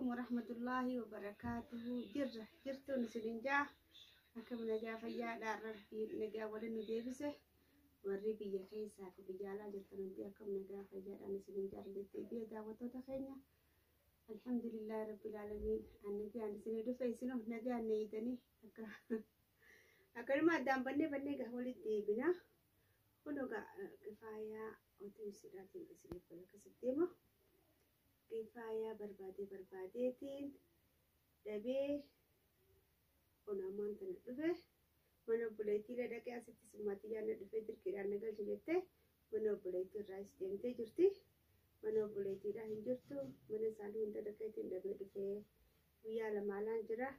Warahmatullaahi wabarakaatuhu. Jirra jirtuun isinin jaa, akkam nagaa fayyaadha? Rabbiin nagaa waliin nu deebise. Warri biyya keessaa fi biyya alaa jirtan hundi akkam nagaa fayyaadhaan isinin jaa deddeebi'ee daawwattoota keenya. Alhamdulillaahi rabbil aalamiin. An nagaan isinii dhufe, isinoo nagaan na eegdanii akka akkanuma addaan bannee bannee gaa walitti deebina. Kun egaa kifaayaa otuu isidhaatiin isiniif balakasitti deema. Kifaayaa barbaadee barbaadeetiin dhabee kun ammaan tana dhufe. Mana obboleettiilee dhaqee asitti summaatti yaadna dhufee dirqiidhaan na galche jettee mana obboleettii irraas deemtee jirti. Mana obboleettiidhaa hin jirtu. Mana isaanii hunda dhaqeetiin dhabee dhufee guyyaa lamaalaan jira.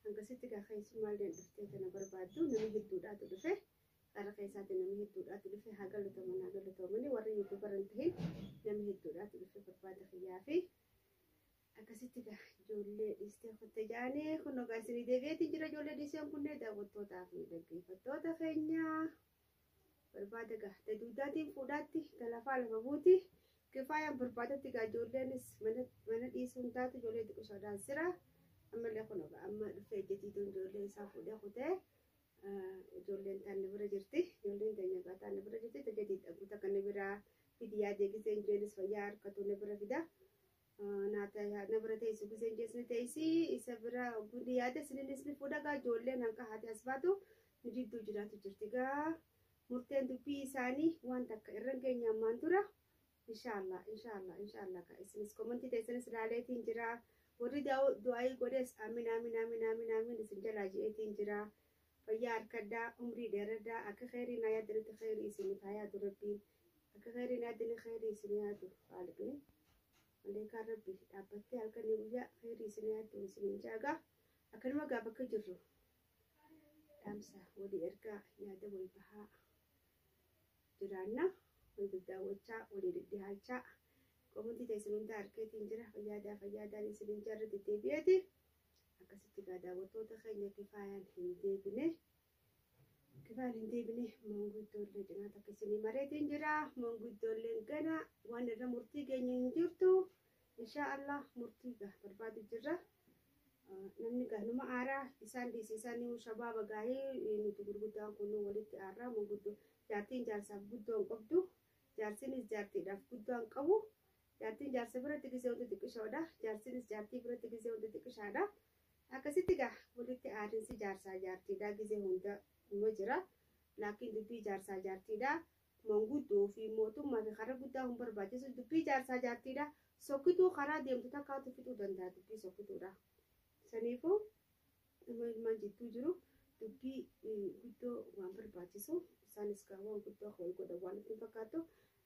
Hangasitti gaa keessummaallee dhuftee tana barbaaddu nama hedduudhaatu dhufe. Karaa keessaatti nama hedduudhaatu dhufe, haa galatoomani, haa galatoomani warri YouTuber hin tahin, nama hedduudhaatu dhufe barbaada kiyyaa fi akkasitti gaa ijoollee dhiistee kutte jaanii kun ogaa isinii deebi'eetiin jira. Ijoollee dhiiseen kunneen daawwattootaa fi dhaggeeffattoota keenya barbaada gaa daduudaatiin fuudhaatti talafaa lafa buuti. Kifaayaan barbaadatti gaa ijoolleenis mana dhiisuun taatu ijoollee xiqqishoodhaan sira ammallee kun ogaa amma dhufee ejjetiituun ijoollee isaa fuudhee kutee ijoolleen taanne bira jirti. Ijoolleen teenya gaa taanne bira jirti. Tajaajila dhabuuta kan bira fidi yaadee giseen jeenis fayyaa harkatu na bira fida. Na bira teessu giseen jees ni teessi, isa bira gundi yaade sininis ni fuudha gaa ijoolleen hanqa haati as baatu nu jidduu jiraatu jirti gaa murteen dubbii isaanii waan takka irra hin geenye ammaan dura. Inshaallah, inshaallah, inshaallah gaa isinis komantii teessanis ilaaleetiin jira. Warri du'aayii godhes aamin, aamin, aamin, aamin, aamin isin jalaa je'eetiin jira. Fayyaa harkadhaa, umrii dheeradhaa, akka kheyrii naa yaaddanitti kheyrii isiniif haa yaadu rabbiin. Akka kheyrii naa yaaddanii kheyrii isin yaadu haaliqni. Maleekaan rabbi dhaabbattee halkanii guyyaa kheyrii isin yaaddu isiniin jaagaa. Akkanuma gaa bakka jirru dhaamsa walii ergaa, yaada wal bahaa jiraanna. Wal daddaawwachaa, walii dhidhihaachaa. Komantii teessan hunda harkeetiin jira. Fayyaadaa fayyaadaan isiniin jarra deddeebi'eeti. Akkasitti gaa daawwattoota keenya kifaayaan hin deebine. Kifaayaan hin deebine, manguddoollee cinaa takka isinii mareetiin jira. Manguddoolleen gana waan irra murtii geenye hin jirtu. Inshaa Allah murtii gaa barbaadu jirra. Namni gaa numa aaraa isaan dhiise, isaan shabaaba gaahee nuti gurguddaan kun walitti aarraa. Manguddoo jaartiin jaarsaaf guddoo hin qabdu. Jaarsinis jaartiidhaaf guddoo hin qabu. Jaartiin jaarsa biratti gisee hundi xiqqishoodha. Jaarsinis jaartii biratti gisee hundi xiqqishaadha. Akkasitti gaa walitti aarinsi jaarsaa jaartiidha gisee hunda numa jira. Laakiin dubbii jaarsaa jaartiidha. Manguddoo fi mootummaa fi karaa guddaa hin barbaachisu. Dubbii jaarsaa jaartiidha. Sokkituu karaa deemtu takkaatu fixuu danda'a dubbii sokkituudha. Saniifuu nama ilmaan jidduu jiru dubbii guddoo waan barbaachisu, isaanis gaa waan guddoo wal godhan waan itti fakkaattu.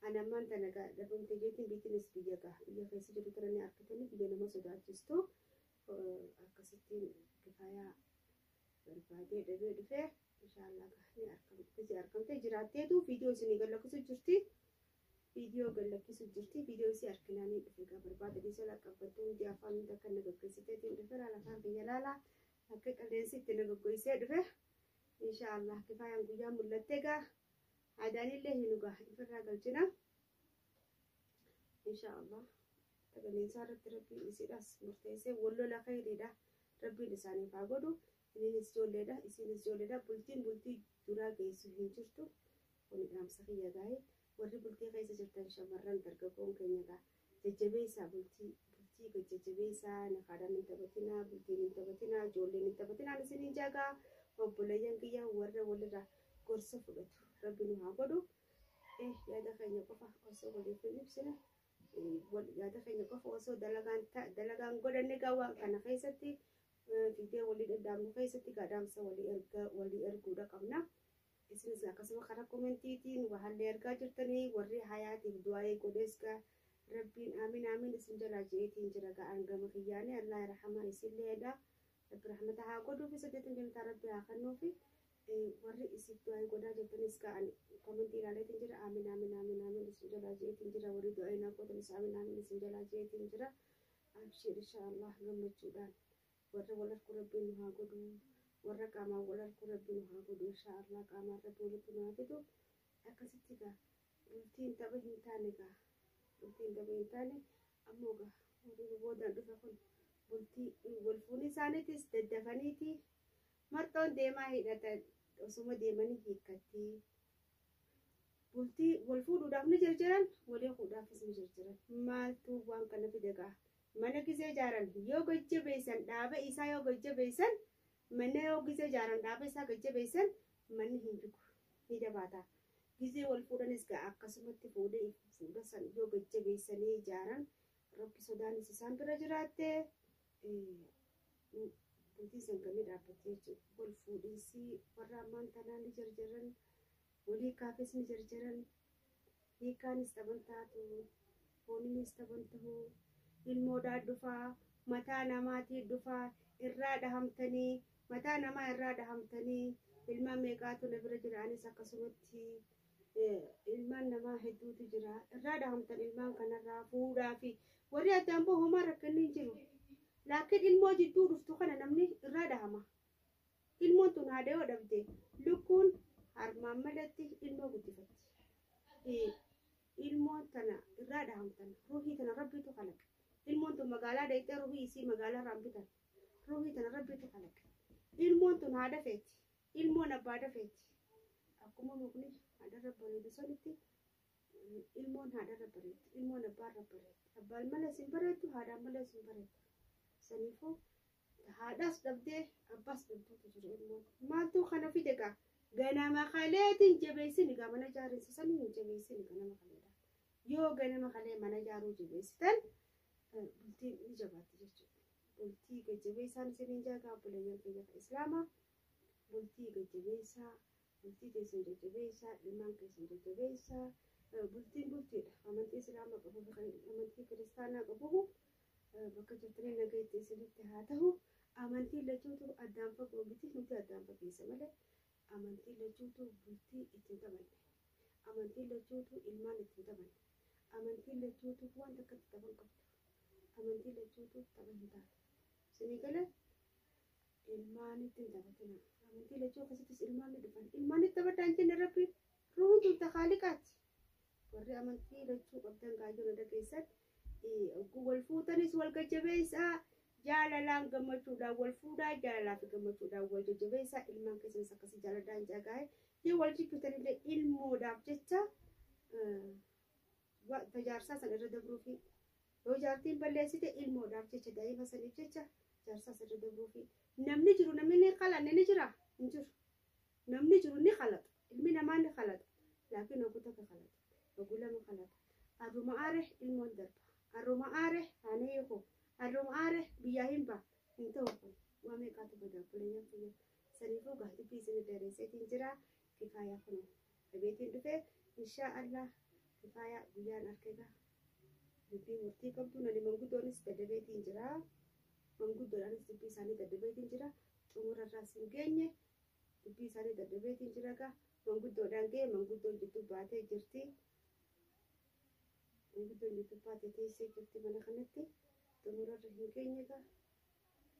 Ani ammaan tana gaa dhabamte jeetiin biitinis biyya gaa biyya keessa jiru tana ni argitanii, biyya nama sodaachistu. Akkasittiin kifaayaa barbaadee dhabee dhufee inshaallah gaa ni argamte, argamte jiraatteetu viidiyoo isinii gallakkisu jirti. Viidiyoo gallakkisu jirti. Viidiyoo isii arginaanii dhufe gaa barbaada dhiisee laqqabbattuu hundi afaan hunda akka na gaggeessiteetiin dhufe. Laala afaan kiyya laala akka qilleensi itti na gaggeessee dhufe. Inshaallah kifaayaan guyyaa mul'attee gaa aadaanillee hin dhugaa ifirraa galchina. Inshaallah qilleensaa irratti rabbiin isiidhaas murteessee wal lola kheyriidha. Rabbiin isaaniif haa godhu. Inninis ijoolleedha, isiinis ijoolleedha. Bultiin bultii duraa geessu hin jirtu. Kuni dhaamsa kiyya gaa'ee. Warri bultii keessa jirtan shamarran dargaggoon keenya gaa jajjabeessaa, bultii bultii gad jajjabeessaa, nakaadhaan hin taphatinaa, bultiin hin taphatinaa, ijoolleen hin taphatinaa isiniin jaagaa obboleeyyan kiyya warra walirraa gorsa fudhatu rabbi nu haa godhu. Yaada keenya qofa osoo waliif hin ibsine, yaada keenya qofa osoo dalagaan dalagaan godhanne gaa waan kana keessatti fiidee walii dhadhaabnu keessatti gaa dhaamsa walii erga walii erguudha qabna. Isinis akkasuma karaa komentiitiin wahaallee ergaa jirtanii warri hayaatiif du'aa'ee godhees gaa rabbiin aamin aamin isin jalaa je'eetiin jira gaa hangama kiyyaanii Allah rahama isinleedha. Rabbi rahmata haa godhuufi, saddeetan jannataa rabbi haa kennuufi. Warri isiif du'aa'ee godhaa jirtanis gaa ani komentii ilaaleetiin jira, aamin aamin aamin aamin isin jalaa je'eetiin jira. Warri du'aa'ee naa gootanis aamin aamin isin jalaa je'eetiin jira. Abshir insha Allah gammachuudhaan warra wal arku rabbiin nu haa godhu, warra qaamaan wal arku rabbi nu haa godhu. Insha Allah qaamaan rabbi walitti nu haa fidu. Akkasitti gaa bultiin tapha hin taane, gaa bultiin tapha hin taane. Ammoo gaa warri nu boodaan dhufe kun bultii Isaaniitis daddafaniiti marxoon deemaa hidhatan osuma deemanii hiikkatti. Bultii wal fuudhuudhaaf ni jarjaran, walii fuudhaafis ni jarjaran. Maaltu waan kana fide gaa? Mana gisee ijaaran yoo gajjabeessan dhaaba isaa yoo gajjabeessan mana yoo gisee ijaaran dhaaba isaa gajjabeessan manni hin jigu ni jabaata. Gisee wal fuudhanis gaa akkasumatti fuudhee fuudha san yoo gajjabeessanii ijaaran rabbi sodaanis isaan bira jiraatte bultiin san ganni dhaabbatti jechuudha. Wal fuudhinsi warra ammaan tanaa ni jarjaran, walii kaafis ni jarjaran, hiikaanis taphan taatu, fooninis taphan ta'u, ilmoodhaa dhufaa, mataa namaatii dhufaa, irraa dhahamtanii, mataa namaa irraa dhahamtanii, ilmaan meeqaatu na bira jira anis akkasumatti ilmaan namaa hedduutu jira. Irraa dhahamtan ilmaan kanarraa fuudhaa fi warri addaan bahu homaa rakkanni hin jiru. Laakiin ilmoo jidduu dhuftu kana namni irraa dhahama. Ilmoon tun haadha yoo dhabde lukkuun harmaan malatti ilmoo guddifatti. Ilmoon tana irraa dhahamtan ruuhii tana rabbiitu kalaqe. Ilmoon tun magaalaa dhaqxee ruuhii isii magaalaa irraan bitan. Ruuhii tana rabbiitu kalaqe. Ilmoon tun haadha feeti. Ilmoon abbaadha feeti. Akkuma mukni haadharra bareedu sanitti ilmoon haadharra bareeddi. Ilmoon abbaarra bareeddi. Abbaan malees hin bareeddu, haadhaan malees hin bareeddu. Saniifuu haadhaas dhabdee abbaas dhabduutu jira ilmoon. Maaltu kana fide gaa? Ganama kaleetiin jabeessin egaa mana ijaarinsa sanii hin jabeessin ganama kaleedha. Yoo ganama kalee mana ijaaruu jabeessitan bultiin ni jabaatti jechuudha. Bultii gajjabeessaan isiniin jaagaa obboleeyyan kiyya islaamaa. Bultii gajjabeessaa, bultii teessan jajjabeessaa, ilmaan keessan jajjabeessaa. Bultiin bultiidha. Amantii islaamaa qabu fi amantii kiristaanaa qabu bakka jirtanii nagaa isinitti haa ta'u. Amantiin lachuutu addaan fagoo miti nuti addaan fageessa malee amantiin lachuutu bultii ittiin taphanne. Amantiin lachuutu ilmaan ittiin taphanne. Amantiin lachuutu waan takkatti taphan qabdu. Amantiin lachuutu tapha hin taatu. Isinii galee ilmaan ittiin taphatina. Amantii lachuu akkasittis ilmaan ni dhufan. Ilmaan itti taphadhaa hin jenne rabbi ruuhin tun takaaliqaati. Warri amantii lachuu qabdan gaayyoo na dhageessan wal fuutanis wal gajjabeessaa jaalalaan gammachuudhaan wal fuudhaa jaalalaa fi gammachuudhaan wal jajjabeessaa ilmaan keessanis akkasii jaaladhaan hin jagaa'e yoo wal jibbitanillee ilmoodhaaf jecha tajaarsaa san irra dabruu fi yoo jaartiin balleessite ilmoodhaaf jecha daa'ima saniif jecha jaarsaa san irra dabruu fi namni jiru namni ni qalanne ni jira hin jiru namni jiru ni qalata ilmi namaa ni qalata laakiin oguu takka qalata oguu lama qalata arruma aare ilmoon darba arruma aare aneeku arruma aare biyyaa hin ba hin ta'u kun waa meeqaatu bada obboleeyyan kiyya saniifuu gaa dubbii isin dheeresseetiin jira kifaayaa kun dhabeetiin dhufe inshaa Allah kifaayaa guyyaan arkeega dubbii murtii qabdu nani manguddoonis dadhabeetiin jira manguddoodhaanis dubbii isaanii dadhabeetiin jira xumurarraas hin geenye dubbii isaanii dadhabeetiin jira gaa manguddoodhaan ga'e manguddoon jidduu baatee jirti. Manguddoon jidduu baatee teessee jirti mana kanatti xumurarra hin geenye gaa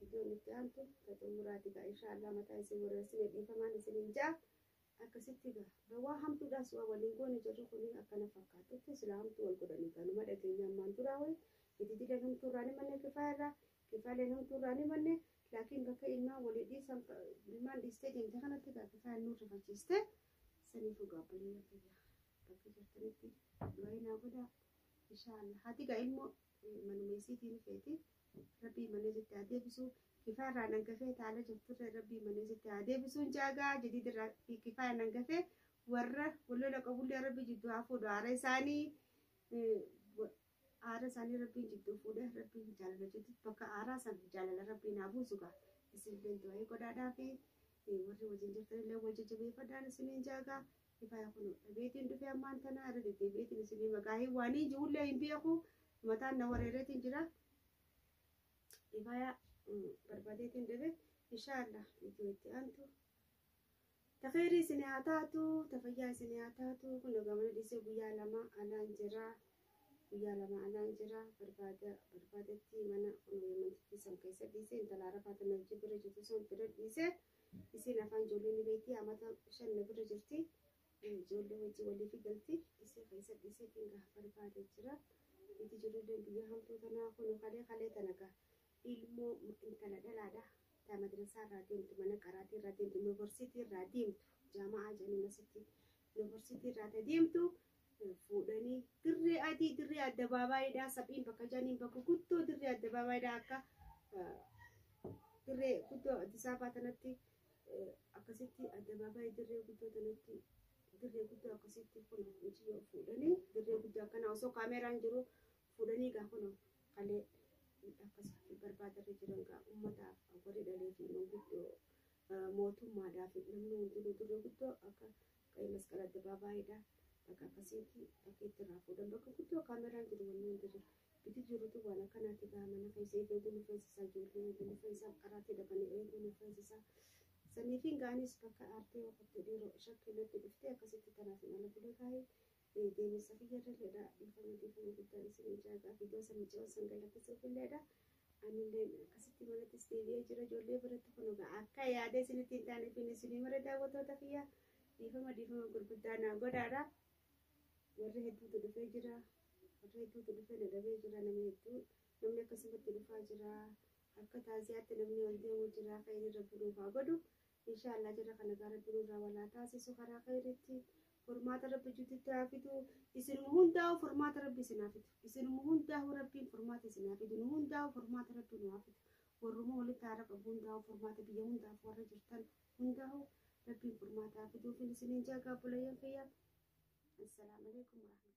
iddoon itti aantu ta xumuraati gaa inshaallah mataa isin wareersine dhiifamaan isiniin ja'a akkasitti gaa bawaa hamtuudhaas waa waliin goone jirru kuni akkana fakkaatutti sila hamtuu wal godhanii ganuma dhageenya ammaan duraa wayi itti didan hamtuu irraa ni manne kifaa irraa kifaaleen hamtuu irraa ni manne laakiin bakka ilmaan walii dhiisan ilmaan dhiistee deemte kanatti gaa kifaan nu rifachiiste saniifuu gaa obboleeyyan kiyya bakka jirtanitti du'aa naa godhaa inshaallah haati gaa ilmoo manuma isiitiin feeti rabbii mana isitti haa deebisu kifaa irraa nan gafee taala jirturre rabbii mana isitti haa deebisuun jaagaa jadiid irraa fi kifaa nan gafee warra wallola qabullee rabbii jidduu haa fuudhu haara isaanii aara isaanii rabbiin jidduu fuudhe rabbiin jaalala jidduu bakka aaraa san jaalala rabbiin haa buusu gaa isinillee du'aa godhaadhaa fi warri wajjin jirtanillee wal jajjabeeffadhaan isiniin jaagaa kifaa kun dhabeetiin dhufee ammaan tana irra deddeebi'eetiin isinii maqaa hin waanii jiruullee hin beeku mataan na wareereetiin jira. Kifaayaa barbaadeetiin dhabe inshaallah iddoo itti aantu. Tafeerii isin haa taatu, tafayyaa isin haa taatu. Kun egaa mana dhiisee guyyaa lama alaan jira. Guyyaa lama alaan jira. Barbaada barbaadetti mana kun yamantitti san keessa dhiisee intala arafaa tana hojii bira jirtu san bira dhiisee isiin afaan ijoollee ni beekti amata 5 na bira jirti. Ijoollee wajji walii fi galti isii keessa dhiisee gaa barbaade jira. Itti jirullee biyya hamtuu tanaa kun kalee kalee tana gaa. Ilmoo Ammoo intala dhalaadha. Ta madrasaa irraa deemtu, mana qaraatii irraa deemtu, yuunivarsiitii irraa deemtu, jaama'aa jedhanii asitti yuunivarsiitii irraa ta deemtu fuudhanii dirree adii dirree addabaabaayidha. Saphiin bakka janiin bakka guddoo dirree addabaabaayidha akka dirree guddoo Addis Ababaa tanatti akkasitti addabaabaayii dirree guddoo tanatti dirree guddoo akkasitti kun mucayyoo fuudhanii dirree guddoo akkana osoo kaameeraan jiru fuudhanii gaa kun kalee akkasitti barbaadarra jiran gaa ummataaf warri dhalee fi manguddoo mootummaadhaaf namni hundinuu dirree guddoo akka ቀይ መስቀል addabaabaayidha. Bakka akkasiitti bakka itti irraa fuudhan bakka guddoo kaameraan jiru wanni hundi jiru. Biti jirutu waan akkanaatti gaa mana keessa eeguu nu feesisaa ijoollee eeguu nu feesisaa qaraatii dhaqanii eeguu nu feesisaa. Saniifin gaanis bakka aartee waqtii dhiiroo shakkiinatti dhuftee akkasitti tanaaf hin ala bulee kaa'ee deemsa kiyyarraleedha. Dhiifama dhiifama guddaa isin jaagaa viidiyoo san mucayyoon san galakkisuuf illeedha. Anillee akkasitti manattis deebi'ee jira ijoollee biratti kun egaa akka yaada isinitti hin taane fi isinii mara daawwattoota kiyya dhiifama dhiifama gurguddaa naa godhaadha. Warri hedduutu dhufee jira. Warri hedduutu dhufee na dhabee jira namni hedduu namni akkasumatti dhufaa jira. Akka taaziyaatti namni ol deemu jira khayrii rabbi nuuf haa godhu. Inshaallah jira kana gaa rabbi nurraa walaa taasisu karaa khayriitti furmaata rabbi jidduutti haa fidu. Isinuma hundaa'u furmaata rabbi isin haa fidu. Isinuma hundaa'u rabbiin furmaata isin haa fidu. Nu hundaa'u furmaata rabbi nu haa fidu. Warruma walitti haara qabu hundaa'u furmaata biyya hundaaf warra jirtan hundaa'u rabbiin furmaata haa fiduufin isiniin jaagaa bulayyan kiyya. Assalaamu alaikum warahmatullahi.